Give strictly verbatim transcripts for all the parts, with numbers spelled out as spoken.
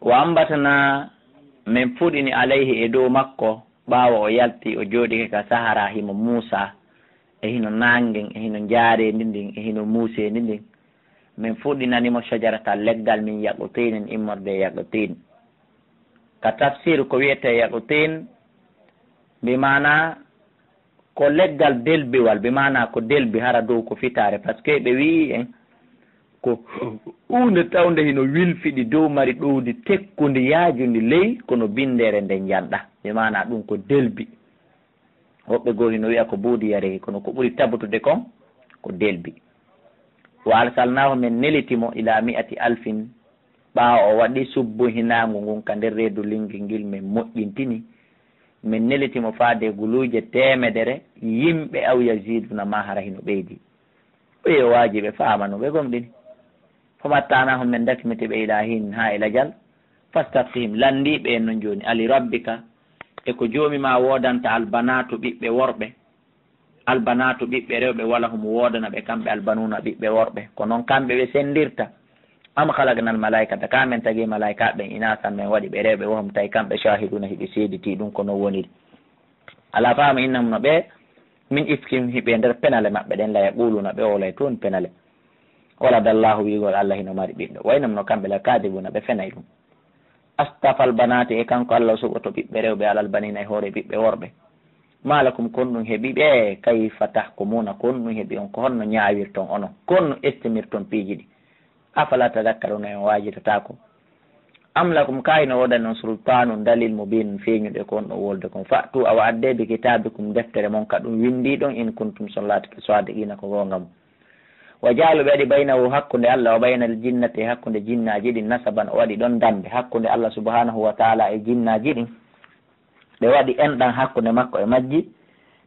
Wa ambatnaa, men fuɗini, alayhi, e dow makko, ɓaawo o yalti, o jooɗike ka Sahara, himo muusa, e hino naangen, e hino njaareendi ndin, e hino muuseendi ndin. Men fuɗinani mo shajarata, leggal min yaqtiinin, immorde e yaqtiin. Ka tafsir ko wi'etee yaqtiin, bi maanaa ko leggal delbiwal, bi maanaa ko delbi hara dow ko fitaare, parce que ɓe wi'i en ko huunde tawnde hino wilfiɗi dow mari ɗowdi tekkundi yaajundi ley, kono binndere nden njanɗa, bi maanaa ɗum ko delbi. Woɓɓe goo hino wi'a ko buudi yarehi, kono ko ɓuri tabutude kon ko delbi. Wa arsalnaahu, men neliti mo, ilaa mi'ati alfin, ɓaawo o waɗi subbuhinaangu ngun ka nder reedu linngel ngel men moƴƴintini, men neliti mo faade guluuje teemedere yimɓe, aw yaziiduna, maa hara hino ɓeydi. O wi'i o waajii ɓe faama no ɓe gomɗini. Fa matta'naahum, men dakmiti ɓe, ilaa hiinin, haa e lajal. Fastaftihim, lanndii ɓe non jooni, ali rabbika, e ko Joomi maa woodanta albanaatu ɓiɓɓe worɓe, albanaatu ɓiɓɓe rewɓe, wala hum woodana ɓe kamɓe albanuuna ɓiɓɓe worɓe, ko non kamɓe ɓe senndirta? Am khalaqnal malaa'ikata, ka men tagi malaa'ikaaɓe ɓen, inaasan men waɗi ɓe rewɓe, wa hum tawi kamɓe shaahiduuna hiɓe seeditii ɗum ko non woniri. Alaa faama innahum no ɓe min ifkihim hiɓe nder penale maɓɓe ɗen la yaquuluuna ɓe wowlay toon penale. Waladallaahu wi'ugol Alla hino mari ɓiɗɗo. Wa innahum no kamɓe la kaadibuuna ɓe fenay ɗum. Astafal banaati e kanko Alla o suɓoto ɓiɓɓe rewɓe alal baniina e hoore ɓiɓɓe worɓe. Maa lakum kon ɗum heɓi ɓe kayfa tahkumuuna kon ɗum heɓi on ko honno ñaawirton onon kon ɗum estimirton piiji ɗi. Afalaa tadakkaruuna on waajitataako. Am lakum kaa hino woodani on sultaanun dalil mubiinun feeñuɗo e ko on ɗon wolde kon. Fa'tuu awa addee bi kitaabikum deftere mon ka ɗum winndii ɗon in kuntum so on laatike saadiqiina ko goonga mon. Wa ja'alu ɓe waɗi baynahu hakkunde Alla wa baynal jinnati e hakkunde jinnaaji ɗin nasaban o waɗi ɗon dammbe hakkunde Alla subhaanahu wa ta'aalaa e jinnaaji ɗin. Ɓe waɗi enɗan hakkunde makko e majji,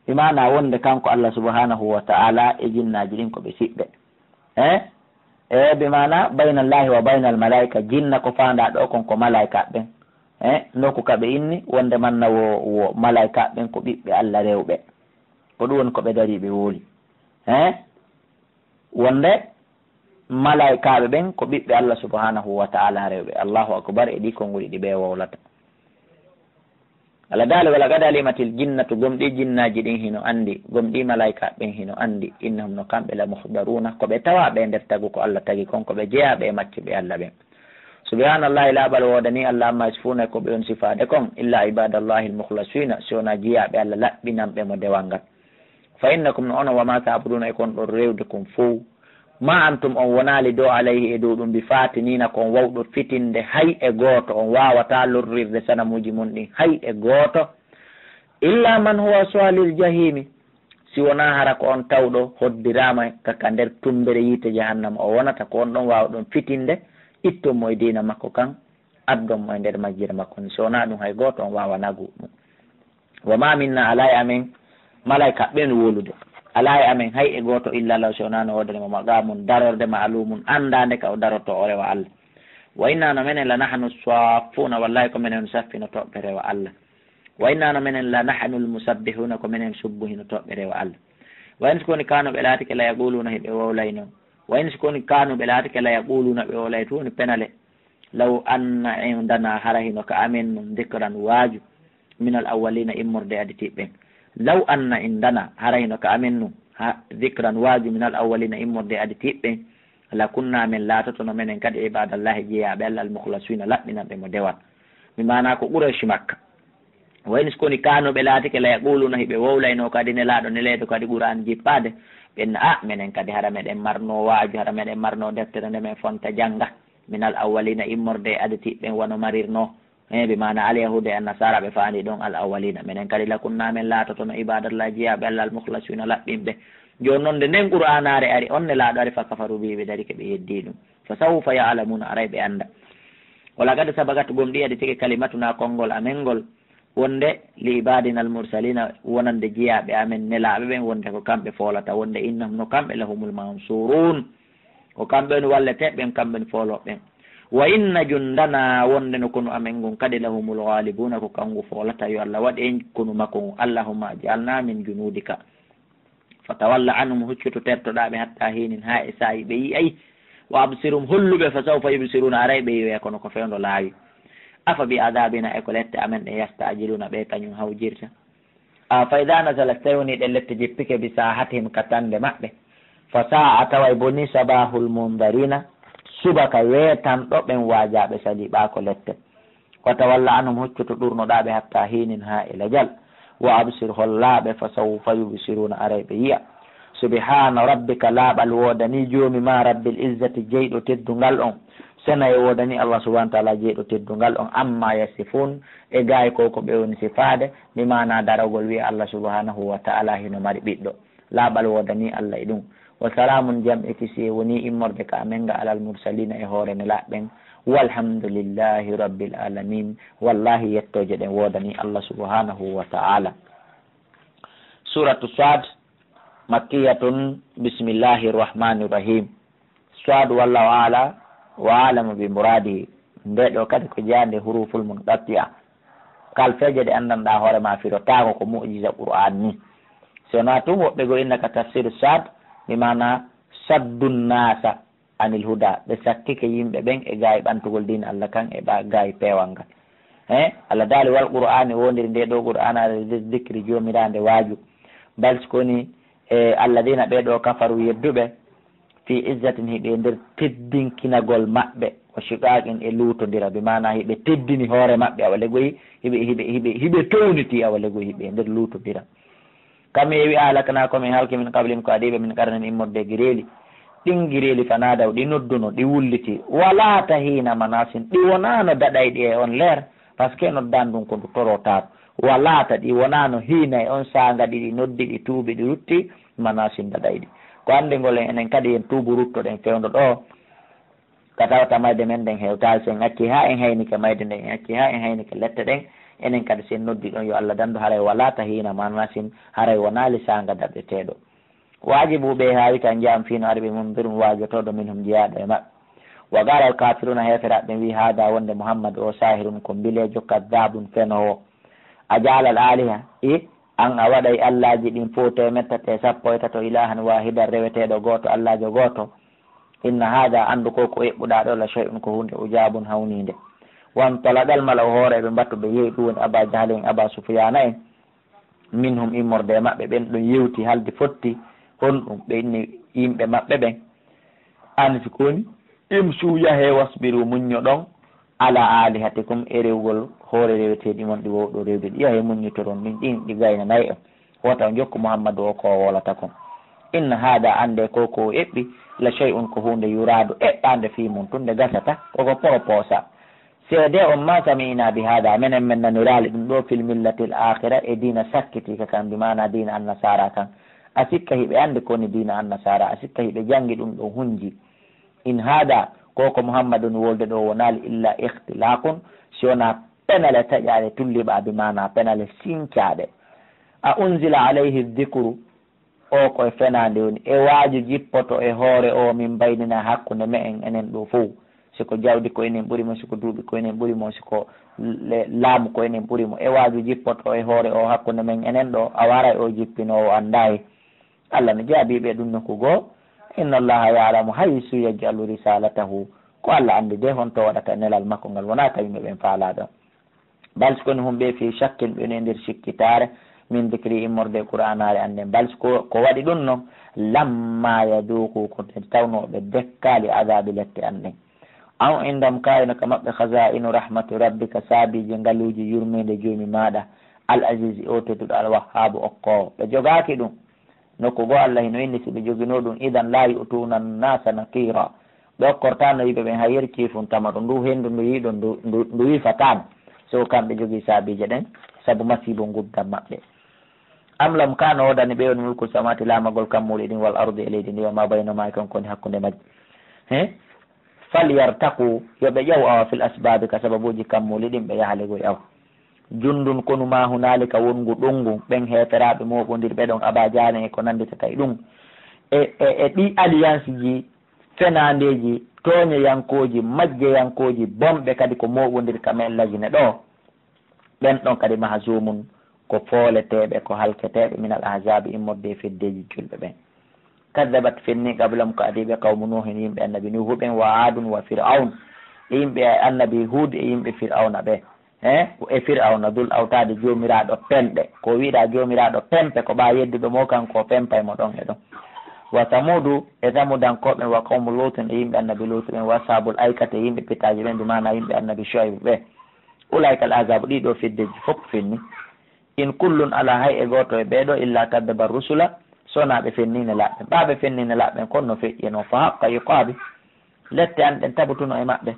bi maanaa wonde kanko Alla subhaanahu wa ta'aalaa e jinnaaji ɗin ko ɓe siɓɓe. Eh? E bi maanaa baynallaahi wa baynal malaa'ika, jinna ko faandaa ɗoo kon ko malaa'ikaaɓe ɓen. Eh? Nokku ka ɓe inni wonde manna wo, wo malaa'ikaaɓe ɓen ko ɓiɓɓe Alla rewɓe. Ko ɗum woni ko ɓe darii ɓe wooli. Eh? Wonde malaa'ikaaɓe ɓen ko ɓiɓɓe Alla subhaanahu wa ta'aalaa rewɓe. Allaahu akbar, e ɗii konguɗi ɗi ɓe wowlata. Alla daali, "Wa laqad alimatil jinnatu, gomɗii jinnaaji ɗin hino anndi, gomɗii malaa'ikaaɓe ɓen hino anndi, innahum no kamɓe la muhdaruuna, ko ɓe tawaaɓe e nder tagu ko Alla tagi kon, ko ɓe jeyaaɓe e maccuɓe Alla ɓen." Subhaanallaahi, laaɓal woodanii Alla, ammaa yasifuuna, e ko ɓe on sifaade kon, illaa ibaadallaahi al-mukhlasiina, si wonaa jiyaaɓe Alla laɓɓinanɓe mo dewal ngal. Fa innakum, no onon, wa maa ta'buduuna, e kon ɗon rewde kon fow, maa antum, on wonaali dow, alayhi, e dow ɗum, bi faatiniina, kon wawɗo fitinde hay e gooto, on waawataa lorrirde sanamuuji mon ɗin hay e gooto, illaa man huwa swaalil jahiimi, si wonaa hara ko on tawɗo hoddiraama ka, ka nder tummbere yiite jahannama, o wonata ko on ɗon waawɗon fitinde, itton mo e diina makko kan, addon mo e nder majjere makko, si wonaa ɗum hay gooto on waawanaa ɗum. Wa maa minnaa, alaa e amen, malaa'ika ɓen wowlude, alaa e amen hay e gooto, illaa lahu, si wonaa no woodani mo maqaamun, darorde, ma'luumun, anndaande ka o darotoo o rewa Alla. Wa innaa, no menen, la nahnu saaffuuna, wallaahi ko menen saffinotooɓe rewa Alla. Wa innaa, no menen, la nahnul musabbihuuna, ko menen subbuhinotooɓe rewa Alla. Wa in, si ko woni, kaanu, ɓe laatike, la yaquuluuna, hiɓe wowlayno. Wa in, si ko woni, kaanu, ɓe laatike, la yaquuluuna, ɓe wowlay, tun woni penale. Law anna indanaa, hara hino ka amen nun, dikran, waaju, minal awwaliina, immorde e aditiiɓe ɓen. Law anna indanaa, hara hino ka amen nun, ha, dikran, waaju, minal awwaliina, immorde e aditiiɓe ɓen, la kunnaa, men laatotono menen kadi, ibaadallaahi, jeyaaɓe Alla, al-mukhlasiina, laɓɓinanɓe mo dewal. Mi maanaa ko Qurayshi Makka. Wa in, si ko woni, kaanu, ɓe laatike, la yaquuluuna, hiɓe wowlayno kadi Nelaaɗo, neleedo kadi Qur'aan jippaade, ɓen, a, menen kadi hara meɗen marno waaju, hara meɗen marno deftere nde men fonta jannga, minal awwaliina, immorde e aditiiɓe ɓen, wano marirno. He, bi maana al-yahuuda e annasaara, ɓe faandi ɗon al-awwaliina. Menen kadi, la kunnaa, men laatotono ibaadallaahi, jeyaaɓe Alla, al-mukhlasiina, laɓɓinɓe. Jooni non, nde nden Qur'aanaare ari, on Nelaaɗo ari, fa kafaruu bihi, ɓe darike, ɓe yeddii ɗum. Fa sawfa ya'lamuuna, aray ɓe annda. Wa laqad sabagat, gomɗii aditike, kalimatunaa, konngol amen ngol, wonde li ibaadinal mursaliina, wonande jeyaaɓe amen nelaaɓe ɓen, wonde ko kamɓe foolata, wonde innahum, no kamɓe, lahumul mansuuruun, ko kamɓe woni walleteeɓe ɓen, kamɓe woni foolooɓe ɓen. Wa inna jundanaa, wonde no konu amen ngun kadi, lahumul ghaalibuuna, ko kangu foolata. Yo Alla waɗ en konu makko ngun. Allahumma ij'alnaa min junuudika. Fatawalla anhum, huccutu tertoɗaa ɓe, hattaa hiinin, haa e saa'i ɓe yi'ay. Wa absirhum, hollu ɓe, fa sawfa yubsiruuna, aray ɓe yi'oya, kono ko fewndo laawi. Afa bi adabina e ko lette amen ɗen yasta'jiluna ɓe kañum hawjirta. A fa idha nazalat, si tawi woni ɗen lette jippike bi sahatihim ka tande maɓɓe. Fa sa'a, taway boni sabahul mundarina, subaka weetanɗo ɓen waajaaɓe saliɓaako lette. Wa tawalla anhum, huccuto ɗurnoɗaa ɓe hatta hinin haa e lajal. Wa absir, hollaa ɓe, fa sawfa yubsiruna, aray ɓe yi'a. Subhana rabbika, laaɓal woodanii Joomi maa, rabbil izzati, jeyɗo teddungal on. Senay woodanii Allah subhanahu wa ta'ala, jeyɗo teddungal on, amma yasifun, e gaay ko ko ɓe woni sifaade, bi maana daragol wi'a Allah subhanahu wa ta'ala hino mari ɓiɗɗo. Laaɓal woodanii Allah e ɗum. Wa salaamun, jam e kisiyee wonii immorde ka amen nga, alal mursaliina, e hoore nelaaɓe ɓen. Walhamdulillahi rabbil aalamiin. Wallaahi, yettooje ɗen woodanii Allah subhanahu wa ta'ala. Suuratu Saad, makkiyatun, bismillahi rahmani rahim. Saad, wallahu aala wa aalamu bi muraadihi. Nde ɗoo kadi ko jeyaande huruuful munqati'a. Kalfeeje ɗe anndanɗaa hoore maa firotaako, ko mu'jiza Qur'aan ni. Si wonaa tun woɓɓe goo inna ka tafsiru Saad, bi maana saddu nnaasa anil huda, ɓe sakkike yimɓe ɓen e gaayi ɓantugol diina Allah kan e ɓa-, gaayi peewal ngal. He, Allah daali, wal Qur'aani, wondiri nde ɗoo Qur'aanaare, de zikri, joomiraande waaju. Bal si ko woni, e, alladina, ɓee ɗoo, kafaru, yedduɓe, fi izzatin, hiɓe e nder teddinkinagol maɓɓe, wa shiqaqin, e luutondira, bi maana hiɓe teddini hoore maɓɓe, awa legoyi, hiɓe, hiɓe, hiɓe, hiɓe townitii, awa legoyi, hiɓe e nder luutondira. Kam e wi'a, ahlaknaa, ko min halki, min qablihim, ko adii ɓe, min qarnin, immorde e gireeli. Ɗin gireeli, fa naadaw, ɗi nodduno, ɗi wulliti. Wa laata hiina manaasin, ɗi wonaano daɗayɗi e on leer, parce que noddaandu ndun ko ndu torotaaru. Wa laata, ɗi wonaano hiina, e on saanga ɗi, ɗi noddi, ɗi tuubi, ɗi rutti, manaasin daɗayɗi. Ko anndingol en, enen kadi en tuubu, ruttoɗen fewndo ɗoo. Ka tawata mayde men nden hewtaali, si en accii haa en haynike mayde nden, en accii haa en haynike lette ɗen, enen kadi si en noddii ɗon yo Allah dandu, haray wa laata hiina manaasin, haray wonaali saanga daɗeteeɗo. Wa ajibu, ɓe haawi ka njaam fii no ari ɓe, mundirun, waajotooɗo, minhum, jeyaaɗo e maɓɓe. Wa qaala al kaafiruuna, heeferaaɓe ɓen wi'i, haadaa, wonde Muhammadu o, saahirun, ko mbileejo, kaddaabun, fenoowo. A ja'ala al aaliha, i, an a waɗay allaaji ɗin fow teemeɗɗe tati e sappo e tato, ilaahan waahidan, reweteeɗo gooto, allaajo gooto. Inna haada, anndu ko ko eɓɓuɗaa ɗoo, la shay'un, ko huunde, ujaabun, hawniinde. Wantalaqa al mala'u, hooreeɓe mbatu ɓe yehi, ɗum woni Abaa Jahlin, Abaa Sufyaana en, minhum, immorde e maɓɓe, ɓen ɗon yewti haalde fotti honɗum, ɓe inni yimɓe maɓɓe ɓen, an si ko woni, imshu, yahee, wasbiru, muññoɗon, ala alihatikum, e rewgol hoore reweteeɗi mon ɗi wowɗo rewde ɗi, yahee muññitoron ɗin, ɗin ɗi gaynanay en. Wota on jokku Muhammadu o ko o wolata kon. Inna haada, annde ko ko o eɓɓi, la shay'un, ko huunde, yuraadu, eɓɓaande, fii mun tun, nde gasata, ko ko poroposa. Seede on, ma sami'na bi haada, menen men naniraali ɗum ɗoo, fil millatil aakhira, e diina sakkitiika kan, bi maana diina annasaara kan. A sikka hiɓe anndi ko woni diina annasaara, a sikka hiɓe janngi ɗum ɗoo hunji. In haada, ko ko Muhammadu woni wolde ɗoo wonaali illa ikhtilaaqun, si wonaa penale taƴaaɗe tulliɓaa, bi maana penale sincaaɗe. A unzila alayhi dhikru, o ko e fenaande woni, e waaju jippoto e hoore o, min baynina hakkunde me'en enen ɗoo fow. Si ko jawdi ko enen ɓuri mo, si ko duuɓi ko enen ɓuri mo, si ko le-, laamu ko enen ɓuri mo. E waaju jippoto e hoore o hakkunde men enen ɗoo, a waray o jippinoowo anndaay. Allah no jaabii ɓe ɗum nokku goo. Inna Allaha ya'lamu haysu yaj'alu risalatahu. Ko Allah anndi de honto waɗata nelal makko ngal, wonaa ka yimɓe ɓen faalaa ɗon. Bal si ko woni hum ɓe fii shakkin, ɓe woni e nder sikkitaare, min dhikri, immorde e Qur'aanaare an nden. Bal si ko, ko waɗi ɗum non, lamma yaduuqu, ko nde tawnoo ɓe dekkaali adaabi lette an ɗen. Am indahum, kaa hino ka maɓɓe, khazaa'inu rahmati rabbika, saabiiji ngaluuji yurmeende Joomi maaɗa, al aziizi, o tedduɗo, al wahhaabu, okkoowo. Ɓe jogaaki ɗum. Nokku goo Allah hino inni si ɓe joginoo ɗum, idan laa yu'tuuna annaasa naqiira. Ɓe okkortaano yimɓe ɓen hay yeru ciifun tamaɗo, ndu henndu ndu yi'uɗon ndu, ndu, ndu wifataano. Si ko kamɓe jogii saabiije ɗen, sabu masiibo nguddan maɓɓe. Am lahum, kaa no woodani ɓe on mulku samawaati, laamagol kammuuli ɗin, wal ardi, e leydi ndin, wa maa baynahumaa, e kon ko woni hakkunde majji. He? Falyartaquu, yo ɓe ƴawu awa, fil asbaabi, ka sababuuji kammuuli ɗin, ɓe yaha legoy awa. Jundun, konu, maa hunaalika, wonngu ɗon ngun, ɓen heeferaaɓe mooɓondirɓe ɗon, Abaa Jahlin e ko nannditata e ɗum. E, e, e ɗii alliance ji fenaandeeji, tooñeyankooji, majjeyankooji, bonɓe kadi ko mooɓondir ka men lajine ɗoo. Ɓen ɗon kadi mahzuumun, ko fooleteeɓe, ko halketeeɓe, minal ahzaabi, immorde e feddeeji julɓe ɓen. Kaddabat, fenni, qablahum, ko adii ɓe, qawmu Nuuhin, yimɓe Annabi Nuuhu ɓen, wa Aadun wa Fir'awn. e yimɓe annabi Huud e yimɓe Fir'awna ɓe. He? E Fir'awna dul awtaade joomiraaɗo pemɗe. Ko wi'uɗaa joomiraaɗo pempe, ko ɓaa yedduɗo mo, kanko o pempay mo ɗon e ɗon. Wa Samuudu e Samuudankooɓe, wa qawmu Luutin e yimɓe annabi Luutu ɓen, wa ashaabul aykati e yimɓe pitaaji ɓen, bi maana yimɓe annabi Shu'aybu ɓe. Ulaa'ikal ahzaabu, ɗii ɗoo feddeeji fof fenni. In kullun, alaa hay e gooto e ɓee ɗoo, illaa kaddaba rusula, so wonaa ɓe fenni nelaaɓe ɓen. Ɓaa ɓe fenni nelaaɓe ɓen, kono no feƴƴi e non, fa haqqa iqaabi, lette an ɗen tabutuno e maɓɓe.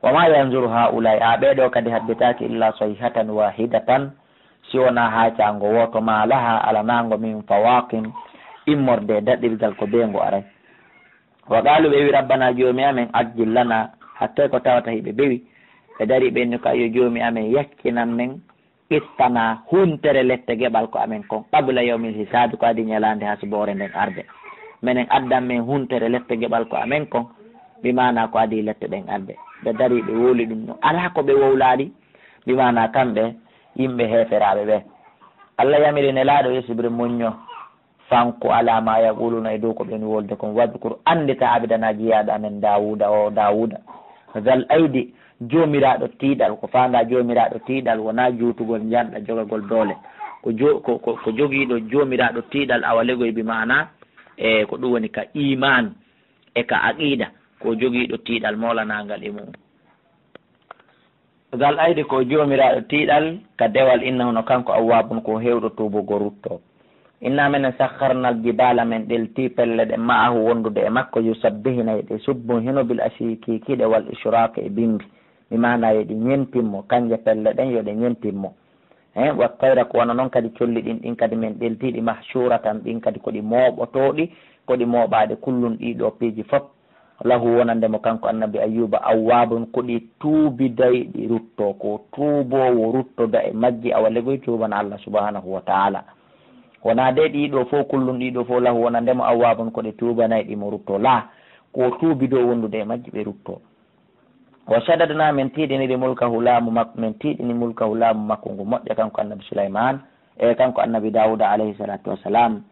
Wa maa yanzuru haa'ulaa'i, aa ɓee ɗoo kadi habbitaaki, illaa sayhatan waahidatan, si wonaa haacaango wooto, maa lahaa, alanaango, min fawaaqin, immorde e daɗirgal ko beengo aray. Wa qaalu, ɓe wi'i, rabbanaa, Joomi amen, ajjil lanaa, hakkee ko tawata hiɓe bewi, ɓe darii ɓe inni ko, ayyo Joomi amen, yaccinan men, qittanaa, huntere lette geɓal ko amen kon, qabla yawmil hisaabi, ko adii ñalaande hasboore nden arde. Menen addan men huntere lette geɓal ko amen kon, bi maanaa ko adii lette ɗen arde. Ɓe darii ɓe wowli ɗum ɗon. Alaa ko ɓe wowlaali, bi maanaa kamɓe yimɓe heeferaaɓe ɓe. Alla yamiri Nelaaɗo, isbir, muñño, fanku, alaa maa yaquluuna, e dow ko ɓen wolde kon. Wadkur, anndita, abdanaa, jiyaaɗo amen Daawuuda, o Daawuuda, zal aydi, joomiraaɗo tiiɗal. Ko faandaa joomiraaɗo tiiɗal wonaa juutugol njanɗa, jogagol doole. Ko jo-, ko, ko, ko jogiiɗo joomiraaɗo tiiɗal, awa legoy bi maanaa, e ko ɗum woni ka iimaan e ka aqiida, ko jogiiɗo tiiɗal moolanaangal e mu'un. Zal aydi, ko joomiraaɗo tiiɗal ka dewal, innahu, no kanko, awwaabun, ko heewɗo tuubugol ruttoo. Inna, menen, sakharnal jibaala, men ɗeltii pelle ɗen, ma'ahu, wondude e makko, yusabbihna, yo ɗe subbuhino, bil ashiyyi, kiikiiɗe, wal ishraaqi, e bimbi. Mi maanaa, yo ɗe ñentin mo, kanje pelle ɗen, yo ɗe ñentin mo. He, wa tayra, ko wano non kadi colli ɗin, ɗin kadi men ɗeltii ɗi, mahshuratan, ɗin kadi ko ɗi mooɓotooɗi, ko ɗi mooɓaaɗe, kullun, ɗii ɗoo piiji fof, lahu, wonande mo kanko annabi Ayyuuba, awwaabun, ko ɗi tuubidayɗi ruttoo, ko tuuboowo ruttoda e majji, awa legoy tuubana Allah subhanahu wa ta'ala. Wonaa de ɗii ɗoo fof, kullun ɗii ɗoo fof, lahu, wonande mo, awwaabun, ko ɗe tuubanayɗi mo ruttoo, laa, ko tuubidoo wondude e majji ɓe ruttoo. Wa shadadnaa, men tiiɗiniri, mulkahu, laamu makko, men tiiɗini mulkahu, laamu makko ngu moƴƴa kanko annabi Sulaymaan, e kanko annabi Daawuda alayhi salaatu wa salaam.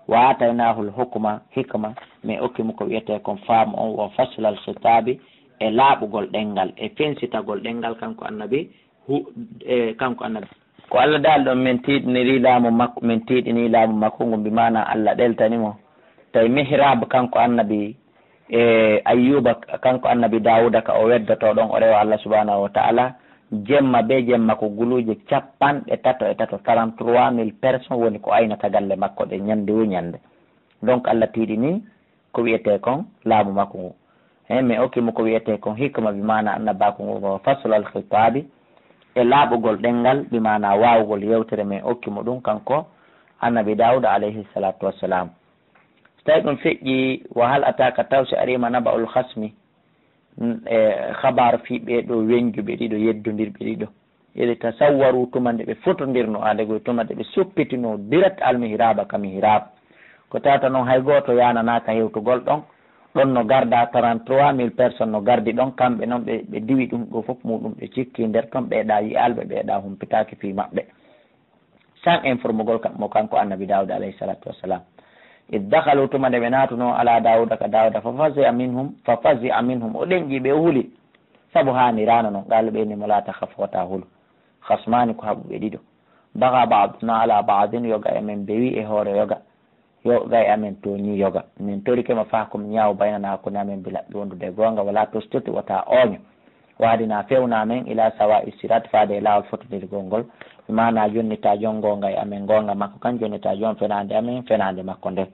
Wa aataynaahul hukma, hikma, men okki mo ko wi'etee kon faamu on, wa faslal khitaabi, e laaɓugol ɗenngal, e fensitagol ɗenngal kanko annabi Hu-, e kanko annabi. Ko Alla daali ɗon, men tiiɗiniri laamu makko, men tiiɗini laamu makko ngun, bi maanaa Alla ɗeltani mo. Tawi mihrab kanko annabi, e Ayyuba, kanko annabi Daawuda ka o weddotoo ɗon, o rewa Alla subhanahu wa ta'ala, jemma be jemma ko guluuje capanɗe tato e tato, trente-trois mille personnes woni ko aynata galle makko ɗe ñande wo ñande. Donc Alla tiiɗini ko wi'etee kon laamu makko ngu. He, mi okki mo ko wi'etee kon hikma, bi maanaa annabaaku ngu, ko faslal khitaabi, e laaɓugol ɗenngal, bi maanaa waawugol yewtere, mi okki mo ɗum kanko annabi Daawuda alayhi salaatu wassalam. So tawi ɗum feƴƴi, wa hal ataaka, taw si arii ma, naba'ul khasmi, n-, e khabaaru fii ɓee ɗoo weñjuɓe ɗiɗo, yeddondirɓe ɗiɗo. Yatasawaru, tuma nde ɓe fotondirnoo, aade goy tuma nde ɓe soppitinoo direct almihraaba ka mihraab. Ko tawata non hay gooto yaananaaka hewtugol ɗon. Ɗon no garda trente-trois mille personnes no gardi ɗon, kamɓe non ɓe, ɓe diwi ɗum ɗoo fof muuɗum, ɓe cikki nder ton, ɓeeɗaa yi'alɓe, ɓeeɗaa humpitaaki fii maɓɓe. San informugol kam mo kanko annabi Daawuda alayhi salaatu wassalam. Id dakhalu, tuma nde ɓe naatunoo, ala Daawuda, ka Daawuda, fa fazi'a minhum, fa fazi'a minhum, o ɗenƴi ɓe, o huli. Sabu haaniraano non, qaalu, ɓe inni mo, laa takhaf, wota hulu. Khasmaani, ko haɓuɓe ɗiɗo. Bagha ba'duna ala ba'din, yoga e men bewi e hoore yoga. Yoga e amen tooñi yoga. Min torike ma, fahkum, ñaaw, baynana, hakkunde amen, bil haqqi, wondude e goonga, wala tushtit, wota ooño. Wahdina, fewna men, ila sawa'i sirat, faade e laawol fotondirgol ngol. Bi maanaa, jonnitaa jon goonga e amen, goonga makko kan, jonnitaa jon fenaande amen, fenaande makko nden.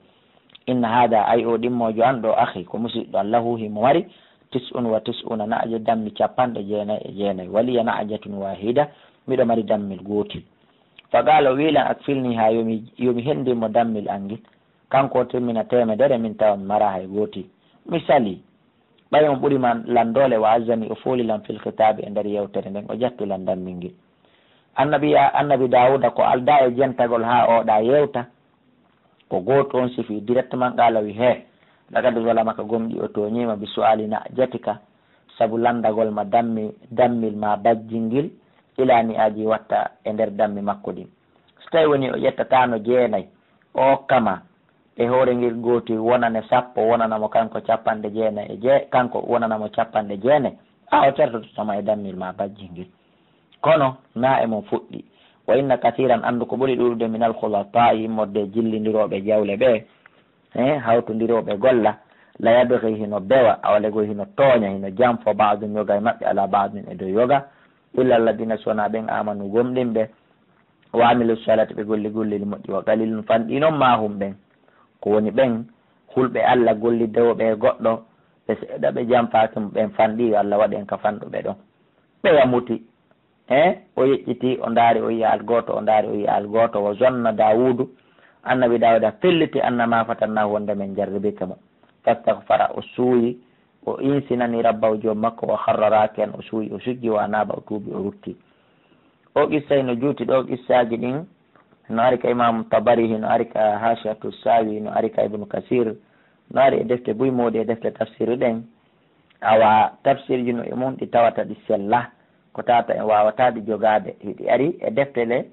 Inna haada, ay oo ɗimmoojo an ɗoo, akhi, ko musiɗɗo an, lahu, himo mari, tis'un wa tis'una na'ja, dammi capanɗe jeenay e jeenay, wa liya na'jatun wahida, miɗo mari dammel gootel. Fa qaala, o wi'i lan, akfilniha, yo mi, yo mi henndin mo dammel an ngel. Kanko o timmina teemedere, min tawa mi maraa hay gootel. Mi salii. Ɓay on ɓuri ma lan doole, wa azzani, o fooli lan, fil khitaabi, e nder yewtere nden, o jatti lan dammel ngel. Annabi, annabi Daawuda ko aldaa e jentagol haa o ɗa yewta. Ko gooto on sifi directement, qaala, wi, hee, laqad zalamaka, gomɗii o tooñii ma, bi su'aali na'jatika, sabu lanndagol ma dammi, dammel maa bajjel ngel, ilaa ni'aji, watta e nder dammi makko ɗin. So tawi woni o ƴettataano jeenay, o okka ma, e hoore ngel gootel wonane sappo, wonana mo kanko capanɗe jeenay e jee-, kanko wonana mo capanɗe jeenay, a o tertoto tama e dammir ma bajjingel. Kono naa e mon fuɗɗi. Wa inna kasiran, anndu ko ɓuri ɗuuɗude, minal khulataa, immorde e jillindirooɓe jawle ɓe, he hawtondirooɓe golla, la yabghi, hino bewa, awa legoy hino tooña, hino janfo, baadun, yoga e maɓɓe, ala baadin, e dow yoga, illa alladina, so wonaa ɓen, amanu, gomɗinɓe, wa amilu salihati, ɓe golli golleeli moƴƴi, wa qalilun, fanɗi non, ma hum, ɓen, ko woni ɓen hulɓe Alla gollidooɓe e goɗɗo, ɓe seeɗa ɓe janfaaki mo, ɓen fanɗi, yo Alla waɗ en ka fanɗuɓe ɗon. Ɓeya muti, he o yeƴƴiti, o ndaari, o yi'a al gooto, o ndaari, o yi'a al gooto. Wa zanna Daawuudu, annabi Daawuda felliti, annama fatannaahu, wonde men jarribike mo. Fastagfara, o suuyi, o insinani rabbahu, joom makko, wa kharra raaki'an, o suuyi, o sujji, wa anaaba, o tuubi, o rutti. O qissa hino juuti ɗo, qissaaji ɗin no ari ka Imaamu Tabari, hino ari ka Haashiyatu Saawi, hino ari ka Ibnu Kasiir, no ari e defte buy moodi e defte tafsiir ɗen. Awa tafsiirji no e mun ɗi tawata ɗi sella, ko tawata en waawataa ɗi jogaade, hiɗi ari e defte ɗe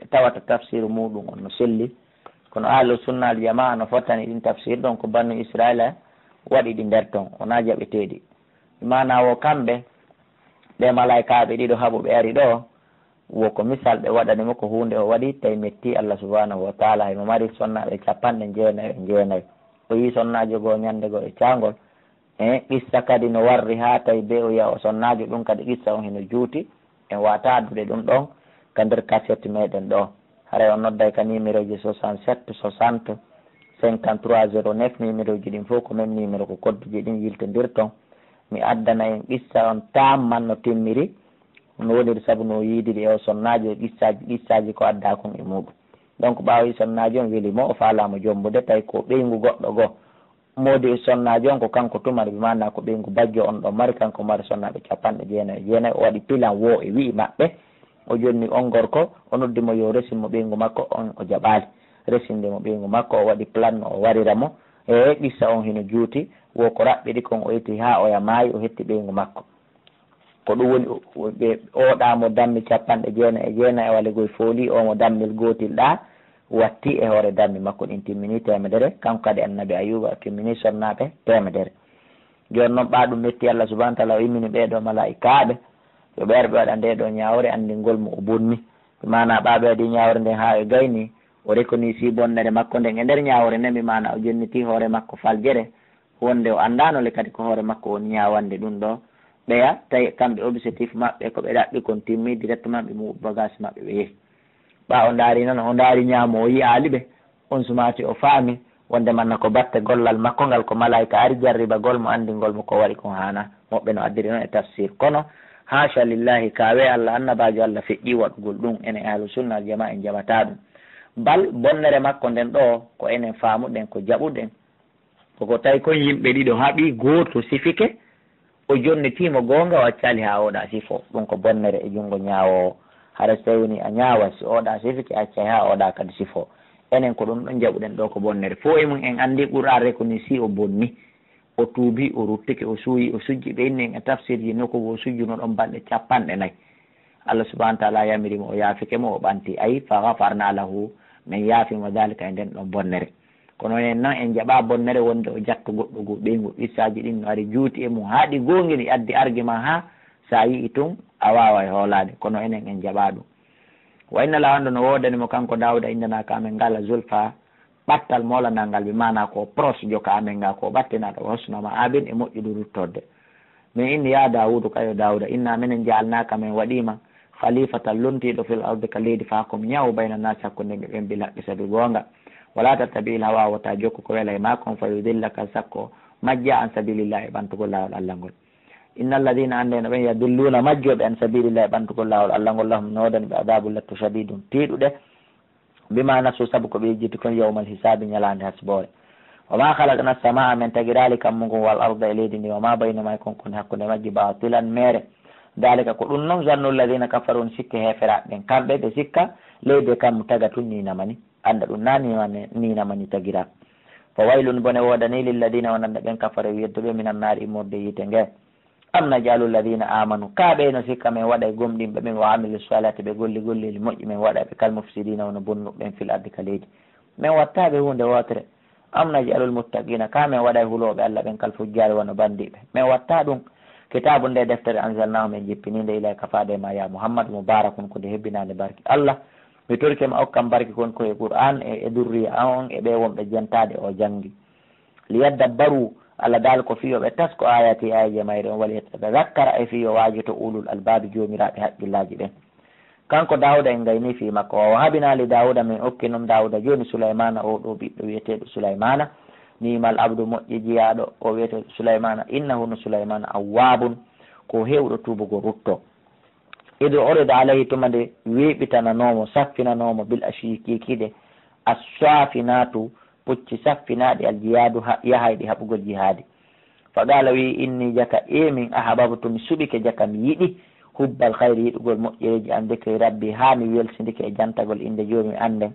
tawata tafsiiru muuɗum on no selli. Kono ahlu sunna al jamaa no fottani ɗin tafsiir ɗon, ko Banu Israila waɗi ɗi nder ton, wonaa jaɓeteeɗi. Maanaa wo kamɓe, ɓe malaa'ikaaɓe ɗiɗo haɓuɓe ari ɗo, wo ko misal ɓe waɗani mo, ko huunde o waɗi tawi metti Allah subhanahu wa taala. Himo mari sonnaaɓe capanɗe jeenayo e jeenayo. O yii sonnaajo goo ñande goo e caangol. E qissa kadi no warri haa tawi be o yi'a o sonnaajo, ɗum kadi qissa on hino juuti. En waawataa addude ɗum ɗon ka nder kaset meɗen ɗo. Haray on nodday ka numéro ji soixante-sept soixante cinquante-trois zéro neuf, numéro ji ɗin fof ko même numéro, ko kodduji ɗin yiltondirton. Mi addana en qissa on tamman no timmiri, no woniri, sabu no yiidiri e o sonnaajo e qissaaji, qissaaji ko addaa kon e muuɗum. Donc, ɓaawo yi sonnaajo on weli mo, o faalaa mo jombude, tawi ko ɓeyngu goɗɗo goo. Moodi e sonnaajo on ko kanko tumani, bi maanaa ko ɓeyngu bajjo on ɗon mari, kanko mari sonnaaɓe capanɗe jeenayo e jeenayo, o waɗi pilan woo e wi'i maɓɓe, o jonni on gorko, o noddi mo yo resin mo ɓeyngu makko on, o jaɓaali. Resinde mo ɓeyngu makko, o waɗi plan no o warira mo. E qissa on hino juuti, wo ko raɓɓiɗi kon, o itti haa oya maayi, o hetti ɓeyngu makko. Ko ɗum woni o, o, ɓe ooɗaa mo dammi capanɗe jeenayi e jeenayi, walla goy fooli o mo dammel gootel ɗaa watti e hoore dammi makko ɗin timmini teemedere, kanko kadi annabi Ayuba o timmini sonnaaɓe teemedere. Jooni non ɓaa ɗum metti Allah subhanahu wa taala, o immini ɓee ɗoo malaa'ikaaɓe, yo ɓe ar ɓe waɗa ndee ɗoo ñaawore anndingol mo o bonni. Bi maanaa ɓaa ɓe waɗi ñaawore nden haa ɓe gayni, o reconnaissii bonnere makko nden e nder ñaawore nden, bi maanaa o jonnitii hoore makko faljere, wonde o anndaano le kadi ko hoore makko woni ñaawande ɗum ɗoo. Ɓeya, tawi kamɓe objectif maɓɓe ko ɓe ɗaɓɓi kon timmi, directement ɓe muɓɓi bagage maɓɓe ɓe yehi. Ɓaa o ndaari non, o ndaari ñaamo, o yi'aali ɓe. On sumaati o faami wonde manna ko batte gollal makko ngal, ko malaa'ika ari jarribagol mo, anndingol mo ko waɗi kon haanaa. Moɓɓe no addiri non e tafsir. Kono, haasha lillahi, kaawee Allah, annabaajo Allah feƴƴii waɗugol ɗum. Enen ahlu sunna wal jamaa en jaɓataa ɗum. Bal, bonnere makko nden ɗoo, ko enen faamuɗen, ko jaɓuɗen. Ko ko tawi kon yimɓe ɗiɗo haɓi, gooto sifike, o jonnitii mo goonga, o accaali haa o waɗa sifo. Ɗum ko bonnere e junngo ñaawoowo. Hara so tawi woni a ñaaway, si o waɗa sifike, a accay haa o waɗa kadi sifo. Enen ko ɗum ɗon jaɓuɗen ɗoo ko bonnere. Fow e mum en anndi Qur'aan reconnaissii o bonni. O tuubi, o ruttike, o suuyi, o sujji. Ɓe inni en e tafsirji nokku goo sujjuno ɗon balɗe capanɗe nayi. Allah subhanahu wa taala yamiri mo, o yaafike mo, o ɓanti. Ay, fa ghafarna lahu, men yaafi mo daalika e nden ɗon bonnere. Kono enen non en jaɓaa bonnere wonde o jatta goɗɗo goo ɓeyngu. Qissaaji ɗin no ari juuti e mum, haa ɗi goongini, addi argument haa si a yi'i tun a waaway hoolaade. Kono enen en jaɓaa ɗum. Wa inna lahu, anndu no woodani mo kanko Daawuda, indana ka amen ngal, la zulfa, ɓattal moolanal ngal, bi maanaa ko proche jo ka amen ngal, ko ɓattinaaɗo, wa husna ma'abin, e moƴƴudu ruttorde. Min inni, yaa Daawuudu, kayo Daawuda, inna menen ja'alnaaka, men waɗii ma, khalifatan, lontiiɗo, fil ardi, ka leydi, fahkum, ñaawu, bayna naasi, hakkunde yimɓe ɓen, bil haqqi, sabi goonga. Wala tattabi'il hawa, wota jokku ko welay ma kon, fa yudillaka, sakko majja, an sabilillahi, e ɓantugol laawol Allah ngol. Inna alladhina, annde no ɓen, yadilluuna, majjooɓe, an sabilillahi, e ɓantugol laawol Allah ngol, lahum, no woodani ɓe, adabun, lattu, shadidun, tiiɗuɗe, bima nasu, sabu ko ɓe yejjiti kon, yawmal hisaabi, ñalaande hasboore. Wa ma khalaqna samaa, men tagiraali kammu ngun, wal arda, e leydi ndi, wa ma baynahuma, e kon kon hakkunde majji, baatilan, meere. Daalika, ko ɗum non, zannu alladhina kafaru, woni sikke heeferaaɓe ɓen. Kamɓe ɓe sikka leydi e kammu taga tun ni namani. Annda ɗum na ni mani, ni namani tagira. Fa waylun, bone woodanii, lilladhina, wonande ɓen, kafaru, yedduɓe, minan naari, immorde yiite nge. Am naj'alu alladhina amanu, ka ɓe no sikka men waɗay gomɗinɓe ɓen, wa amilu salihati, ɓe golli golleeli moƴƴi, men waɗay ɓe kal mufsidina, wano bonnuɓe ɓen, fil ardi, ka leydi? Men watta ɓe huunde wootere. Am naj'alul muttaqina, ka men waɗay hulooɓe Allah ɓen kal fujjaari, wano bandiiɓe? Men watta ɗum. Kitaabu, nde deftere, anzalnaahu, men jippinii nde, ilayka, faade e ma, yaa Muhammad, mubarakun, ko nde hebbinaande barki Allah. Mi torike ma okkan barki kon ko e Qur'aan e, e durriya an on e ɓee wonɓe jentaade o janngi. Liyaddabbaru, Allah daal ko fii yo ɓe tasko ayati, aayeeje mayre on, wal yatadakkara, e fii yo waajoto ulul albaabi, joomiraaɓe haqqillaaji ɓen. Kanko Daawuda en gaynii fii makko, wa wahabnaa li Daawuda, men okki non Daawuda jooni Sulaymaana, oo ɗoo ɓiɗɗo wi'eteeɗo Sulaymaana, ni'mal abdu, moƴƴi jiyaaɗo, o wi'eteeɗo Sulaymaana, innahu, no Sulaymaana, awwaabun, ko heewɗo tuubugol rutto. Idh urida alayhi, tuma nde weeɓitananoo mo, saffinanoo mo, bil ashiyyi, kiikiiɗe, as-saafinaatu, pucci saffinaaɗi, al-jiyaadu, ha-, yahayɗi haɓugol jihaadi. Fa qaala, wi'i, inni, jaka, ee min, ahbabtu, mi suɓike, jaka, mi yiɗi, hubbal khayri, yiɗugol moƴƴereeji, an dhikri rabbi, haa mi welsindike e jantagol innde Joomi an nden,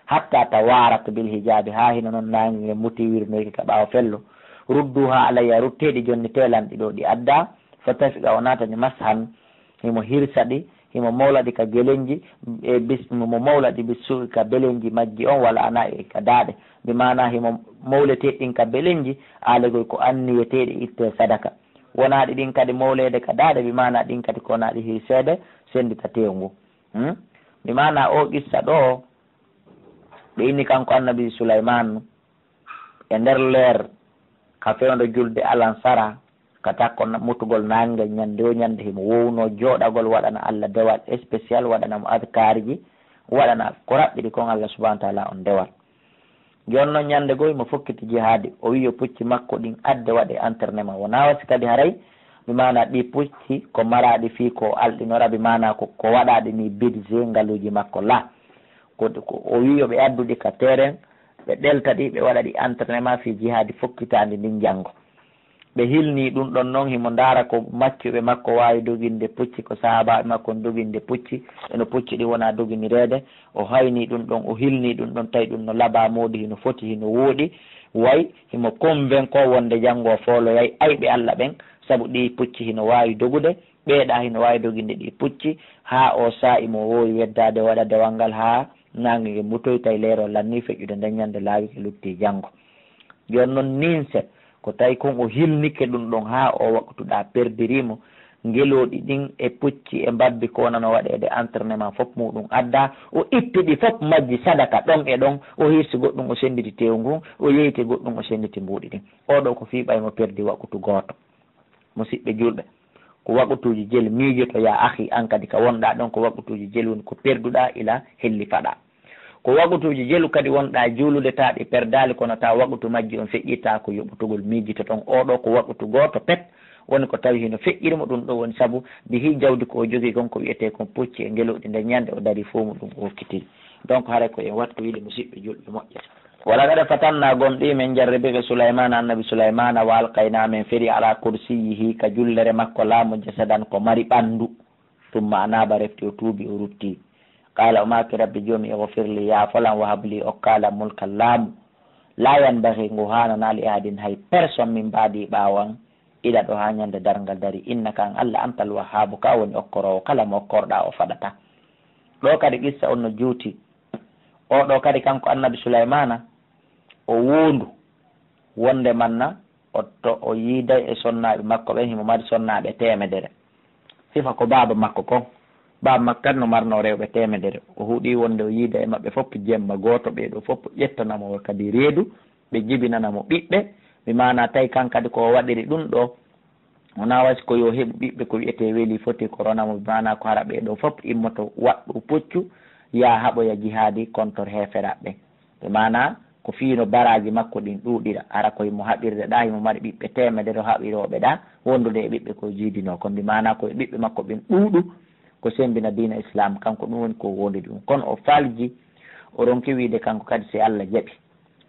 hatta tawaarat bil hijaabi, haa hino non naange ngen muti wirnoyke ka ɓaawo fello, rudduha alayya, rutteeɗi jonnitee lan ɗi ɗoo ɗi addaa, fa tafiqa, o naatani mashan, himo hirsa ɗi, himo mawla ɗi ka gelenji, e bis-, himo mawla ɗi bis suuqi ka belenji majji on, wal a'naa'i, ka daaɗe. Bi maanaa himo mawletee ɗin ka belenji, aalegol ko anniyeteeɗi ittee sadaka. Wonaaɗi ɗin kadi mawleede ka daaɗe, bi maanaa ɗin kadi ko wonaaɗi hirseede, senndita teewu ngun. Hmm? Bi maanaa oo qissa ɗoo, ɓe inni kanko Annabi Sulaymaanu, e nder leer ka fewndo julde alansara, ka takko na-, mutugol naange, ñande o ñande himo wowno jooɗagol, waɗana Allah dewal spécial, waɗana mo adkaariji, waɗana ko raɓɓiɗi kon Allah subhanahu wa ta'ala on dewal. Jooni non ñande goo himo fokkiti jihaadi, o wi'i yo pucci makko ɗin adde waɗe entraînement. Wonaa wasi kadi haray, bi maanaa ɗi pucci ko maraaɗi fii ko alɗinora, bi maanaa ko, ko waɗaaɗi ni budget ngaluuji makko la. Ko, ko o wi'i yo ɓe addu ɗi ka terrain, ɓe ɗelta ɗi, ɓe waɗa ɗi entraînement fii jihaadi fokkitaandi ndin janngo. Ɓe hilnii ɗun ɗon non, himo ndaara ko maccuɓe makko waawi doginde pucci, ko sahaabaaɓe makko on doginde pucci, e no pucci ɗin wonaa doginireede. O haynii ɗun ɗon, o hilnii ɗun ɗon, tawi ɗun no labaa moodi, hino foti, hino wooɗi. Way, himo convaincre wonde janngo o fooloyay ayɓe Alla ɓen, sabu ɗii pucci hino waawi dogude, ɓeeɗa hino waawi doginde ɗii pucci, haa oo saa'i mo woowi weddaade waɗa dewal ngal haa naange ngen mutoy, tawi leerol lannii feƴƴude nden ñande laawike luttii janngo. Jooni non ninse, ko tawi kon o hilnike ɗun ɗon haa oo waqtu ɗaa perdirii mo, ngelooɗi ɗin e pucci e mbabbi ko wonano waɗeede entraînement fof muuɗun addaa, o itti ɗi fof majji sadaka ɗon e ɗon, o hirsi goɗɗun o sennditi teewu ngun, o yeyti goɗɗun o sennditi mbuuɗi ɗin. Oo ɗoo ko fii ɓay mo perdi waqtu gooto. Musiɓɓe julɓe, ko waqutuuji jelu miijoto, yaa akhi, an kadi ka wonɗaa ɗon, ko waqutuuji jelu woni ko perduɗaa ila hellifaɗaa. Ko waqutuuji jelu kadi wonɗaa juulude, taa ɗi perdaali, kono taa waqutu majji on feƴƴii, taa ko yoɓutugol miijotoɗon. Oo ɗoo ko waqutu gooto pet woni ko tawi hino feƴƴiri mo, ɗun ɗoo woni sabu ndi hii jawdi ko o jogii kon ko wi'etee kon pucci e ngelooɗi, nden ñande o darii foomu ɗun o hokkitiri. Donc, haray ko en wattu wiide, musiɓɓe julɓe moƴƴere. Wa laqad fatannaa, gomɗii men jarribike Sulaymaana, Annabi Sulaymaana, wa alqaynaa, men feri, alaa kursiyyihi, ka jullere makko laamu, jasadan, ko mari ɓanndu. Summa anaaba, refti o tuubi, o rutti. Qaala, o maaki, Rabbi, Joomi, ighfir li, yaafo lan, wahab li, okkaa lan, mulkan, laamu, laa yanbaghi, ngu haananaa, li ahadin, hay personne, min ba'di, ɓaawo an, ila ɗoo haa ñande darngal darii, innaka, an Alla, antal wahhaabu, ka woni okkoroowo, kala mo okkorɗaa, o faɗataa. Ɗoo kadi qissa on no juuti. Oo ɗoo kadi kanko Annabi Sulaymaana, o woondu wonde manna o to-, o yiiday e sonnaaɓe makko ɓen, himo mari sonnaaɓe teemedere. Sifa ko baaba makko kon. Baaba makko kadi no marnoo rewɓe teemedere. O huɗii wonde o yiida e maɓɓe fof jemma gooto, ɓee ɗoo fof ƴettana mo kadi reedu, ɓe jibinana mo ɓiɓɓe. Bi maanaa tawi kan kadi ko o waɗiri ɗun ɗoo, wonaa wasi ko yo heɓu ɓiɓɓe ko wi'etee weli foti ko rona mo, bi maanaa ko hara ɓee ɗoo fof immoto waɗɗu puccu, yaa haɓoya jihaadi contre heeferaaɓe ɓen. Bi maanaa ko fii no baraaji makko ɗin ɗuuɗira, hara ko himo haɓirde ɗaa, himo mari ɓiɓɓe teemedere o haɓirooɓe ɗaa, wondude e ɓiɓɓe ko jiidinoo kon. Bi maanaa ko e ɓiɓɓe makko ɓen ɗuuɗu ko sembina diina Islaam, kanko ɗun woni ko wondudi ɗun. Kono o falji, o ronki wiide kanko kadi si Alla jaɓi.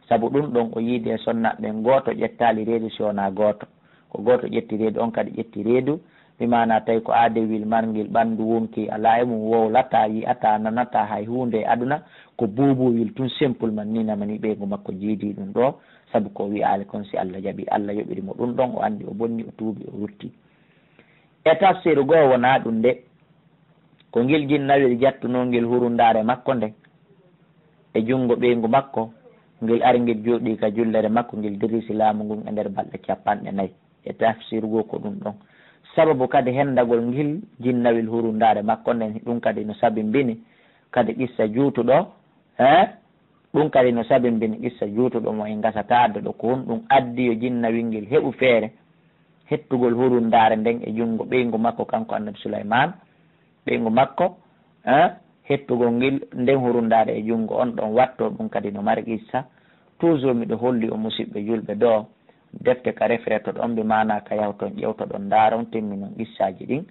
Sabu ɗun ɗon o yiidi e sonnaaɓe ɓen gooto ƴettaali reedu si wonaa gooto. Ko gooto ƴetti reedu, on kadi ƴetti reedu. Bi maanaa tawi ko aadewil marngil ɓanndu wonkii alaa e mun, wowlataa, yi'ataa, nanataa hay huunde e aduna, ko buubuwil tun, simplement nii namanii ɓeyngu makko jiidii ɗun ɗoo, sabu ko o wi'aali kon si Alla jaɓi, Alla yoɓiri mo ɗun ɗon, o anndi o bonni, o tuubi, o rutti. E tafsiru goo wonaa ɗun de, ko ngil jinnawel jattunoo ngel hurundaare makko nden e junngo ɓeyngu makko, ngel ari ngel jooɗii ka jullere makko, ngel dirisi laamu ngun e nder balɗe cappanɗe nayi. E tafsiru goo ko ɗun ɗon. Sababu kadi hendagol ngil jinnawil hurundaare makko nden, ɗun kadi no sabimbini kadi qissa juutuɗo, eh? Ɗun kadi no sabimbini qissa juutuɗo mo en gasata adda ɗo. Ko honɗun addi yo jinnawil ngil heɓu feere hettugol hurundaare nden e junngo ɓeyngu makko kanko Annabi Sulaymaan? Ɓeyngu makko, eh, hettugol ngil, nden hurundaare e junngo on ɗon watto, ɗun kadi no mari qissa. Toujours miɗo holli on, musiɓɓe julɓe, ɗoo defte ka refretoɗon, bi maanaa ka yahoton ƴewtoɗon, ndaaron, timminon qissaaji ɗin.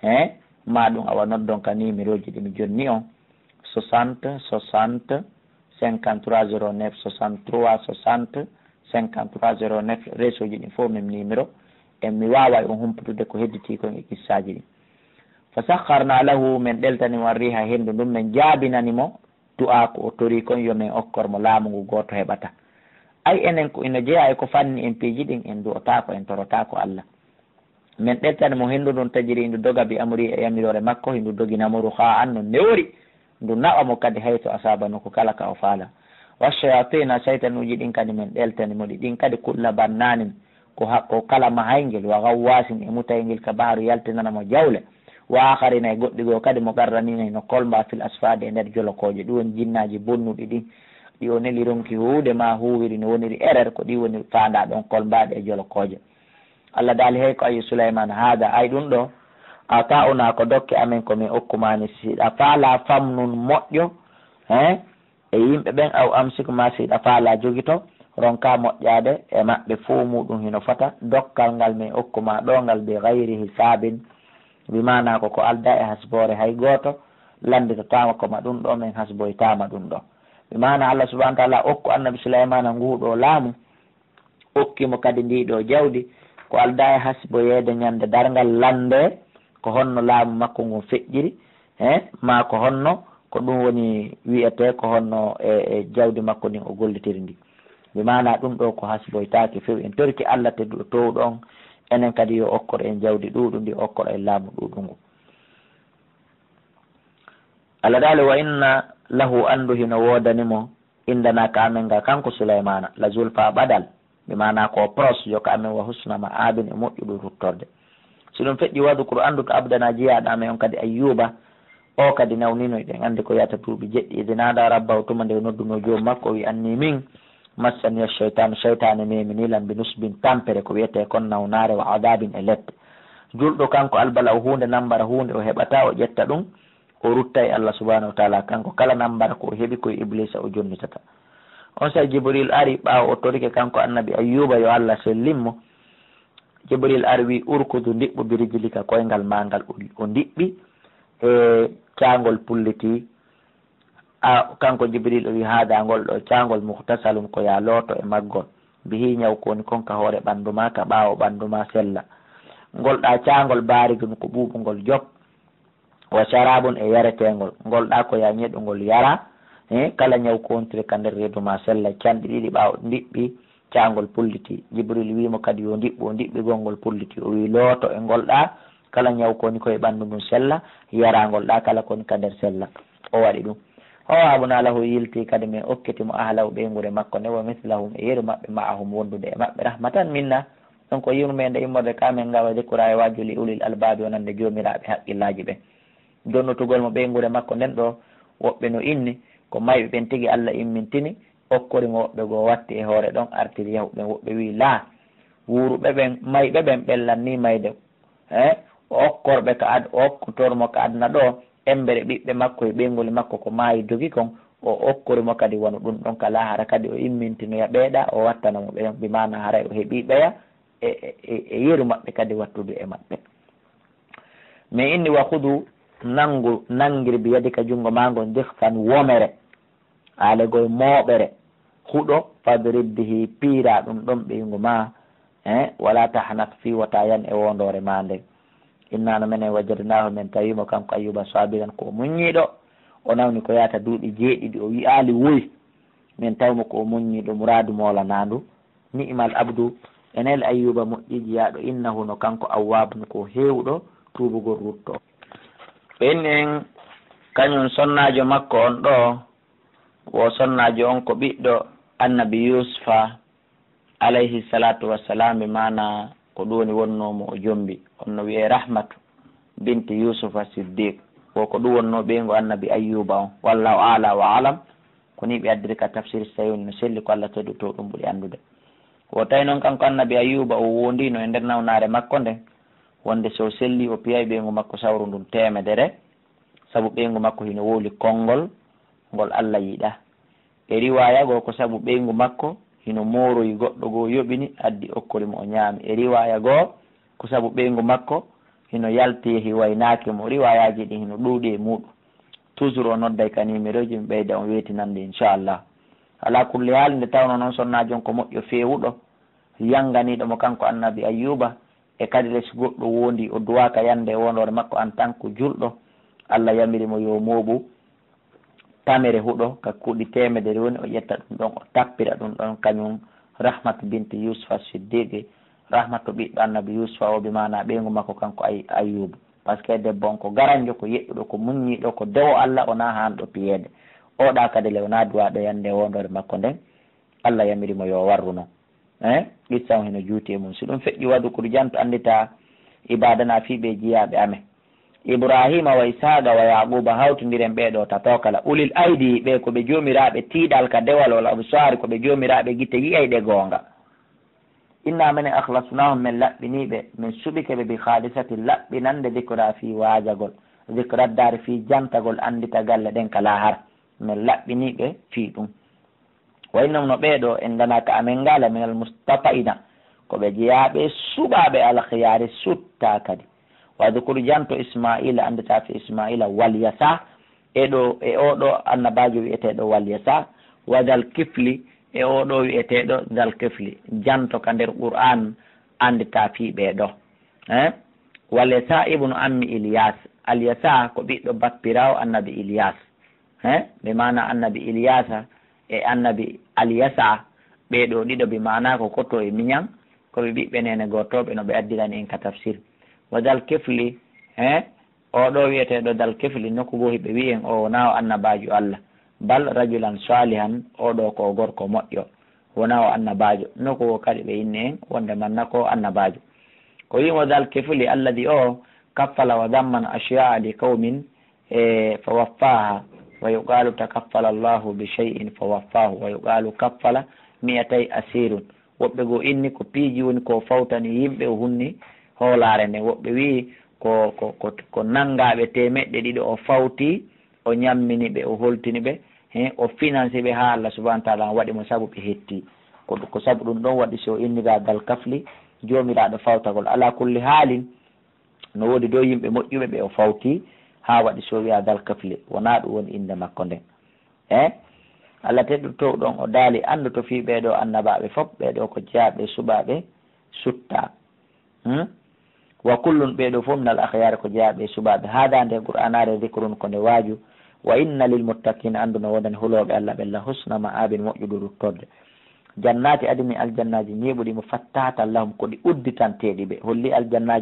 Eh, maa ɗun awa noddon ka niimerooji ɗi mi jonni on, soixante, soixante, cinquante-trois zéro neuf, soixante-trois soixante, cinquante-trois zéro neuf, reesooji ɗin fof même numéro. E mi waaway on humputude ko hedditii kon e qissaaji ɗin. Fa sakharna lahu, men ɗeltani mo, arriha, henndu ndun, men jaabinani mo du'aa ko o torii kon, yo men okkor mo laamu ngu gooto heɓata. Ay, enen ko ina jeyaa e ko fanni en piiji ɗin, en du'otaako, en torotaako Alla. Men ɗeltani mo henndu ndun, tajri, hindu doga, bi amri, e yamiroore makko, hindu dogina mo, ruxaa'an, no newori, ndu naɓa mo kadi, haysu asaaba, nokku kala ka o faala. Wa shayaatiina, saytanuuji ɗin kadi men ɗeltani mo ɗi, ɗin kadi, kulla bannaanin, ko ha-, ko kala mahayngel, wa gawwaasin, e mutayngel ka baharu yaltinana mo jawle, wa aaxariina, e goɗɗi goo kadi, muqarraniina, hino kolmbaa, fil asfaadi, e nder jolokooje. Ɗi woni jinnaaji bonnuɗi ɗin, ɗi o neli ronki huuwude maa huuwiri no woniri erreur, ko ɗi woni faandaa ɗon kolmbaaɗi e jolokooje. Alla daali, hey ko ayyo Sulaymaana, haada, ay ɗun ɗoo, ataa'unaa, ko dokke amen ko men okku maa ni, si hiɗa faalaa famnun moƴƴo, eh, e yimɓe ɓen, aw amsik, maa si hiɗa faalaa jogito, ronkaa moƴƴaade e maɓɓe, fuu muuɗun hino fota, dokkal ngal men okku maa ɗoo ngal, bi gayri hisaabin, bi maanaa ko ko aldaa e hasboore hay gooto, lannditotaama ko ma ɗun ɗoo, men hasboytaama ɗun ɗoo. Bi maanaa Alla subhaanahu wa ta'aalaa okku Annabi Sulaymaana nguu ɗoo laamu, okki mo kadi ndii ɗoo jawdi, ko aldaa e hasboyeede ɲande darngal lanndee, ko honno laamu makko ngun feƴƴiri, eh, maa ko honno, ko ɗun woni wi'etee, ko honno e, e jawdi makko ndin o gollitiri ndi. Bi maanaa ɗun ɗoo ko hasboytaake few. En torike Alla tedduɗo toowuɗo on, enen kadi yo okkor en jawdi ɗuuɗundi, okkor en laamu ɗuuɗungu. Alla daali, wa inna lahu, anndu hino woodani mo, indanaa, ka amen ga kanko Sulaymaana, la zulfa, ɓadal, bi maanaa ko proche jo ka amen, wa husna ma'aabin, e moƴƴuɗo ruttorde. Si ɗun feƴƴi, wadkur, anndu, ka abdanaa, jiyaaɗo amen on kadi Ayyuuba, o kadi nawnino, eɗen anndi ko yaata duuɓi jeɗɗi, idh naadaa rabbahu, tuma nde o noddunoo joomi makko, o wi'i, anni min, massaniya shaytaanu, shaytaane memini lan, bi nusbin, tampere, ko wi'etee kon nawnaare, wa adaabin, e lette. Julɗo kanko albala'u, huunde nambara, huunde o heɓataa, o ƴetta ɗun, o rutta e Alla subhaanahu wa ta'aalaa, kanko kala nambara ko o heɓi ko e Ibliisa o jonnitata. Onsay Jibril ari, ɓaawo o torike kanko Annabi Ayyuuba, yo Alla sellin mo. Jibril ari wi'i, urkudu, ndiɓɓu, bi rijlika, koyngal maa ngal, o, o ndiɓɓi e caangol pulliti. A, kanko Jibril o wi'i, haadaa, ngol ɗoo caangol, mughtasalun, ko yaa looto e maggol, bihi, ñaw ko woni kon ka hoore ɓanndu maa, ka ɓaawo ɓanndu maa sella. Ngol ɗaa caangol, baaridun, ko ɓuuɓungol jop. Wa sharabun, e yareteengol. Ngol ɗaa ko yaa ñeɗungol yaraa, eh, kala ñaw ko wontiri ka nder reedu maa sella. Canɗi ɗiɗi ɓaawo ndiɓɓi, caangol pulliti. Jibril wi'i mo kadi yo ndiɓɓu, o ndiɓɓi, gongol pulliti. O wi'i looto e ngol ɗaa, kala ñaw ko woni ko e ɓanndu ndun sella, yaraa ngol ɗaa kala ko woni ka nder sella. O waɗi ɗun. Wa wahabnaa lahu, yiltii kadi men okkiti mo, ahlahu, ɓeynguure makko nden, wa mislahum, e yeru maɓɓe, ma'ahum, wondude e maɓɓe, rahmatan minna, ɗun ko yurmeende immorde ka amen nga, wa zikraa, e waaju, li ulil albaabi, wonande joomiraaɓe haqqillaaji ɓen. Jonnutugol mo ɓeynguure makko nden ɗoo, woɓɓe no inni ko mayɓe ɓen tigi Alla immintini, okkori mo woɓɓe goo, watti e hoore ɗon, artiri yahuɓe ɓen, woɓɓe wi'i laa, wuuruɓe ɓen, mayɓe ɓen, ɓen lannii mayde, eh, o okkorɓe ka ad-, o okkotor mo ka aduna ɗoo, embere ɓiɓɓe makko e ɓeynguuli makko ko maayi dogi kon, o okkori mo kadi wano ɗun ɗon ka laahara kadi, o immintinoya ɓee ɗaa, o wattana mo ɓe, bi maanaa haray o heɓii ɓeya e, e, e, e yeru maɓɓe kadi wattudu e maɓɓe. Men inni, wa khudu, nangu, nangir, bi yadika, junngo maa ngon, dikhfan, womere, alegol mooɓere, huɗo, fadrib bihi, piiraa ɗun ɗon ɓeyngu maa, eh, wala tahnaf, fii wota yan e woondoore maa nden. Innaa, no menen, wajadnaahu, men tawi mo, kanko Ayyuuba, saabiran, ko o muññiiɗo. O nawni ko yaata duuɓi jeeɗiɗi, o wi'aali woy. Men tawi mo ko o muññiiɗo, muraadu moolanaandu. Ni'mal abdu, enel Ayyuuba moƴƴi jiyaaɗo, innahu, no kanko, awwaabun, ko heewuɗo tuubugol rutto. Ɓen en, kañun sonnaajo makko on ɗoo, wo sonnaajo on ko ɓiɗɗo Annabi Yuusufa, alayhi salaatu wassalaam, bi maanaa Ko ɗun woni wonnoo mo o jombi. On no wi'ee Rahmatu binti Yuusufa Siddiq. Wo ko ɗun wonnoo ɓeyngu Annabi Ayyuuba on. Wallaahu a'la wa a'lam. Ko nii ɓe addiri ka tafsir, si tawii woni no selli, ko Alla Tedduɗo Toowɗo Ɗun ɓuri anndude. Wo tawi non kanko Annabi Ayyuuba o woondiino e nder nawnaare makko nden, wonde si o sellii o piyay ɓeyngu makko sawru ndun teemedere, sabu ɓeyngu makko hino wowli konngol ngol Alla yiɗaa. E riwaaya goo ko sabu ɓeyngu makko hino mooroyi goɗɗo goo yoɓini, addi okkori mo o ɲaami. E riwaaya goo ko sabu ɓeyngu makko hino yalti yehi waynaaki mo. Riwaayaaji ɗin hino ɗuuɗi e muuɗum. Toujours o nodday ka niimerooji, mi ɓeyda on weetinande, inchallah. Alaa kulli haal, nde tawnoo non sonnaajo on ko moƴƴo feewuɗo, yanganiiɗo mo kanko Annabi Ayyuuba, e kadi le si goɗɗo woondii o duwaaka yande e woondoore makko en tant que julɗo, Alla yamiri mo yo mooɓu tamere huɗo ka kuuɗi teemedere, woni o ƴetta ɗun ɗon, o tappira ɗun ɗon, kaɲun Rahmatu binti Yuusufa Siddiqi, Rahmatu ɓiɗɗo Annabi Yuusufa o, bi maanaa ɓeyngu makko kanko Ay-, Ayyuuba. Parce que debbo on ko garanjo, ko yeɗɗuɗo, ko muɲɲiiɗo, ko dewo Alla, wonaa haanɗo piyeede. Oɗa kadi le wonaa duwaaɗo yande e woondoore makko nden, Alla yamiri mo yo warru non. Eh? Qissa on hino juuti e mun. Si ɗun feƴƴi, wadhkur, janto, anndita, ibadana, fii ɓee jiyaaɓe amen. Ibraahiima wa Ishaaqa wa Yaaquuba, hawtindiren ɓee ɗoo tatoo kala. Ulil aydi, ɓee ko ɓe joomiraaɓe tiiɗal ka dewal, wal absaari, ko ɓe joomiraaɓe gite yi'ayɗe goonga. Inna, menen, akhlasnaahum, men laɓɓinii ɓe, men suɓike ɓe, bi khaalisatin, laɓɓinannde, dhikraa, fii waajagol, dhikra ddaari, fii jantagol anndita galle ɗen ka laahara. Men laɓɓinii ɓe fii ɗun. Wa innahum, no ɓee ɗoo, indana, ka amen gaa, la minal mustafaina, ko ɓe jeyaaɓe suɓaaɓe, al khiyaari, suttaa kadi. Wadhkur, janto, Ismaa'iila, anndita fii Ismaa'iila, wal Yasa, e ɗoo, e oo ɗoo annabaajo wi'eteeɗo wal Yasa, wa dhal kifli, e oo ɗoo wi'eteeɗo dhal kifli, janto ka nder Qur'aan, anndita fii ɓee ɗoo. Eh? Wal Yasa ibnu ammi Ilyaas, al Yasa ko ɓiɗɗo bappiraawo annabi Ilyaas. He? Ɓe maana annabi Ilyaasa e annabi Alyasa, ɓee ɗoo ɗiɗo bi maana ko koto e miɲan, ko ɓe ɓiɓɓe neene gootooɓe no ɓe addirani en ka tafsir. Wa dhal kifli, he? Oo ɗoo wi'eteeɗo dhal kifli, nokku goo hiɓe wi'i en o wonaa o annabaajo Alla. Bal rajulan salihan, oo ɗoo ko o gorko moƴƴo. Wonaa o annabaajo. Nokku goo kadi ɓe inni en wonde manna ko o annabaajo. Ko wi'i mo dhal kifli alladhi o kaffala wa dhammana ashya'a li qawmin, e, fa waffaaha, wa yuqaalu takaffala Allahu bi shay'in fa waffaahu, wa yuqaalu kaffala mi'atay asiirun. Woɓɓe goo inni ko piiji woni ko o fawtani yimɓe, o hunni hoolaare nden. Woɓɓe wi'i ko, ko, ko, ko nanngaaɓe teemeɗɗe ɗiɗo o fawti, o ɲammini ɓe, o holtini ɓe, he, o finansi ɓe haa Allah subhanahu wa ta'ala waɗi mo sabu ɓe hetti. Ko, ko sabu ɗun ɗon waɗi si o innira Dal Kafli, joomiraaɗo fawtagol. Alaa kulli haalin, no woodi dow yimɓe moƴƴuɓe ɓe o fawti, haa waɗi si o wi'a Dal Kafli, wonaa ɗun woni innde makko nden. Eh? Allah tedduɗo toowɗo on o daali, anndoto fii ɓee ɗoo annabaaɓe fof, ɓee ɗoo ko jeyaaɓe e suɓaaɓe suttaa. Hmm? Wa kullun, ɓee ɗoo fof, minal akhyaari, ko jeyaaɓe e suɓaaɓe. Haadaa, ndee Qur'aanaare, dhikrun, ko nde waaju. Wa inna lil muttaqiina, anndu no woodani hulooɓe Allah ɓen, la husna ma'aabin, moƴƴudu ruttorde. Jannaati adnin, aljannaaji ñiiɓuɗi, mufattahatan lahum, ko ɗi udditanteeɗi ɓe. Holli aljannaaji